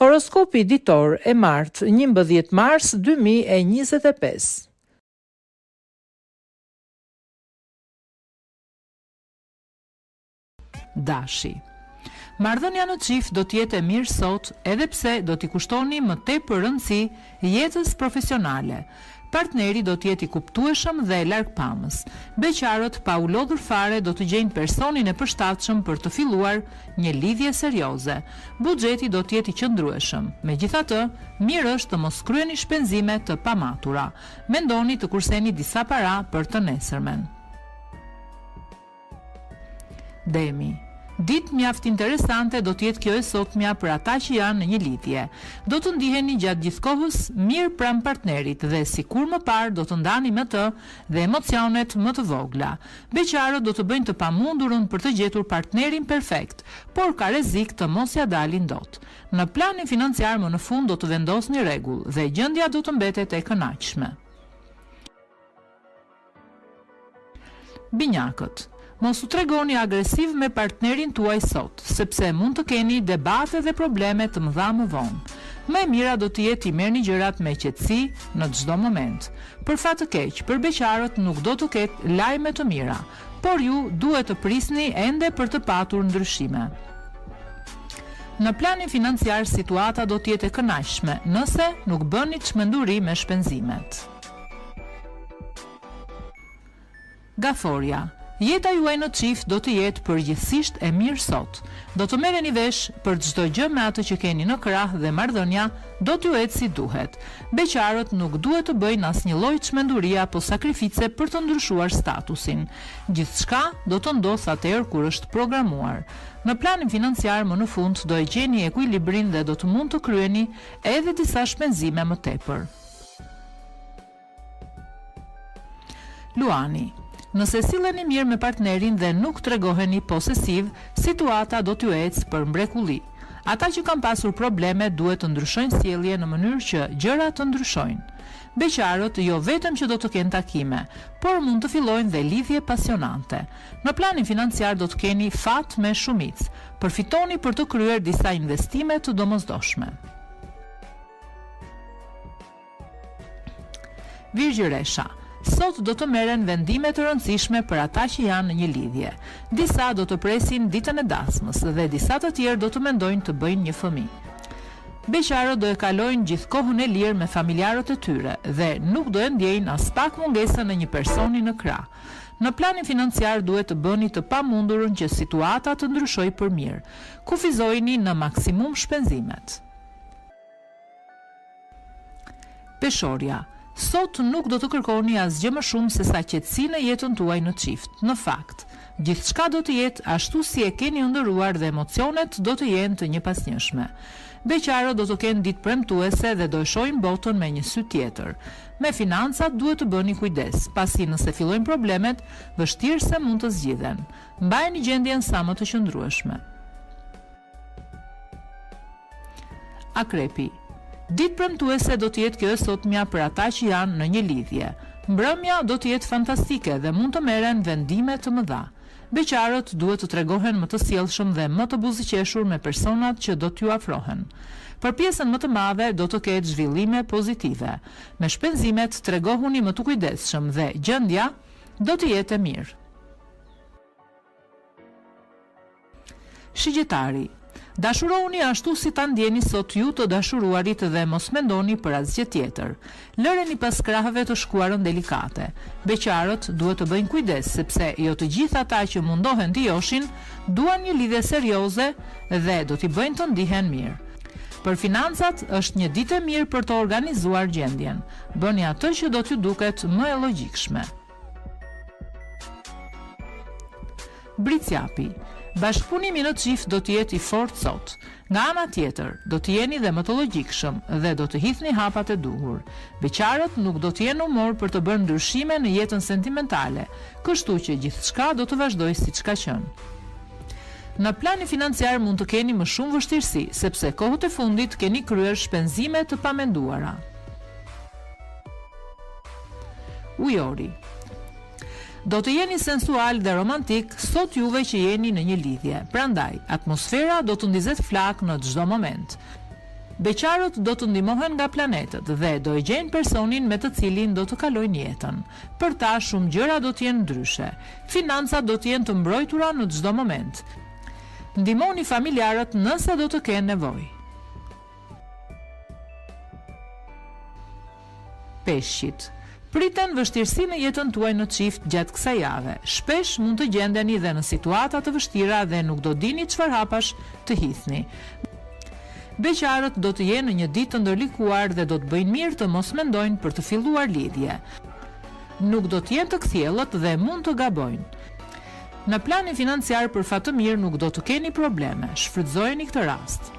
Horoskopi ditor e martë, 11 mars 2025. Dashi. Marrëdhënia në çift do të jetë e mirë sot, edhe pse do t'i kushtoni më tepër rëndësi jetës profesionale. Partneri do të jetë i kuptueshëm dhe largpamës. Beqarët pa u lodhur fare do të gjejnë personin e përshtatshëm për të filluar një lidhje serioze. Buxheti do të jetë i qëndrueshëm. Megjithatë, mirë është të mos kryeni shpenzime të pamatura. Mendoni të kurseni disa para për të nesërmen. Demi. Ditë mjaft interesante do të jetë kjo e sotmja për ata që janë në një lidhje. Do të ndiheni gjatë gjithë kohës mirë pranë partnerit dhe si kurrë më parë do të ndani me të dhe emocionet më të vogla. Beqarët do të bëjnë të pamundurën për të gjetur partnerin perfekt, por ka rrezik të mos ia dalin dot. Në planin financiar më në fund do të vendosni rregull dhe gjendja do të mbetet e kënaqshme. Binjakët. Mos u tregoni agresivë me partnerin tuaj sot, sepse mund të keni debate dhe probleme të mëdha më vonë. Më e mira do të jetë t'i merrni gjërat me qetësi në çdo moment. Për fat të keq, për beqarët nuk do të ketë lajme të mira, por ju duhet të prisni ende për të patur ndryshime. Në planin financiar situata do të jetë e kënaqshme, nëse nuk bëni çmenduri me shpenzimet. Gaforja, Jeta juaj në çift do të jetë përgjithësisht e mirë sot. Do të merreni vesh për çdo gjë me atë që keni në krah dhe marrëdhënia do t'ju ecë si duhet. Beqarët nuk duhet të bëjnë asnjë lloj çmendurie apo sakrifice për të ndryshuar statusin. Gjithçka do të ndodhë atëherë kur është programuar. Në planin financiar më në fund do e gjeni ekuilibrin dhe do të mund të kryeni edhe disa shpenzime më tepër. Luani, Nëse silleni mirë me partnerin dhe nuk tregoheni posesivë, situata do t'ju ecë për mrekulli. Ata që kanë pasur probleme duhet të ndryshojnë sjellje në mënyrë që gjërat të ndryshojnë. Beqarët jo vetëm që do të kenë takime, por mund të fillojnë dhe lidhje pasionante. Në planin financiar do të keni fat me shumicë. Përfitoni për të kryer disa investime të domosdoshme. Virgjëresha, Sot do të merren vendime të rëndësishme për ata që janë në një lidhje. Disa do të presin ditën e dasmës dhe disa të tjerë do të mendojnë të bëjnë një fëmijë. Beqarët do e kalojnë gjithë kohën e lirë me familjarët e tyre dhe nuk do e ndjejnë aspak mungesën e një personi në krah. Në planin financiar duhet të bëni të pamundurën që situata të ndryshojë për mirë. Kufizojini në maksimum shpenzimet. Peshorja, Sot nuk do të kërkoni asgjë më shumë sesa qetësi në jetën tuaj në çift. Në fakt, gjithçka do të jetë ashtu si e keni ëndërruar dhe emocionet do të jenë të njëpasnjëshme. Beqarët do të kenë ditë premtuese dhe do e shohin botën me një sy tjetër. Me financat duhet të bëni kujdes, pasi nëse fillojnë problemet, vështirë se mund të zgjidhen. Mbajeni gjendjen sa më të qëndrueshme. Akrepi. Ditë premtuese do të jetë kjo e sotmja për ata që janë në një lidhje. Mbrëmja do të jetë fantastike dhe mund të merren vendime të mëdha. Beqarët duhet të tregohen më të sjellshëm dhe më të buzëqeshur me personat që do t'ju afrohen. Për pjesën më të madhe do të ketë zhvillime pozitive. Me shpenzimet tregohuni më të kujdesshëm dhe gjendja do të jetë e mirë. Shigjetari, Dashurohuni ashtu si ta ndjeni sot ju të dashuruarit dhe mos mendoni për asgjë tjetër. Lëreni pas krahëve të shkuarën delikate. Beqarët duhet të bëjnë kujdes sepse jo të gjithë ata që mundohen t'i joshin duan një lidhje serioze dhe do t'i bëjnë të ndihen mirë. Për financat është një ditë e mirë për të organizuar gjendjen. Bëni atë që do t'ju duket më e logjikshme. Bricjapi, Bashkëpunimi në çift do të jetë i fortë sot. Nga ana tjetër, do të jeni dhe më të logjikshëm dhe do të hidhni hapat e duhur. Beqarët nuk do të jenë në humor për të bërë ndryshime në jetën sentimentale, kështu që gjithçka do të vazhdojë siç ka qenë. Në planin financiar mund të keni më shumë vështirësi, sepse kohët e fundit keni kryer shpenzime të pamenduara. Ujori. Do të jeni sensual dhe romantik sot juve që jeni në një lidhje. Prandaj, atmosfera do të ndizet flakë në çdo moment. Beqarët do të ndihmohen nga planetët dhe do e gjejnë personin me të cilin do të kalojnë jetën. Për ta shumë gjëra do të jenë ndryshe. Financat do të jenë të mbrojtura në çdo moment. Ndihmoni familjarët nëse do të kenë nevojë. Peshqit. Priten vështirësi në jetën tuaj në çift gjatë kësaj jave. Shpesh mund të gjendeni dhe në situata të vështira dhe nuk do dini çfarë hapash të hidhni. Beqarët do të jenë në një ditë të ndërlikuar dhe do të bëjnë mirë të mos mendojnë për të filluar lidhje. Nuk do të jenë të kthjellët dhe mund të gabojnë. Në planin financiar për fat të mirë nuk do të keni probleme, shfrytëzojeni këtë rast.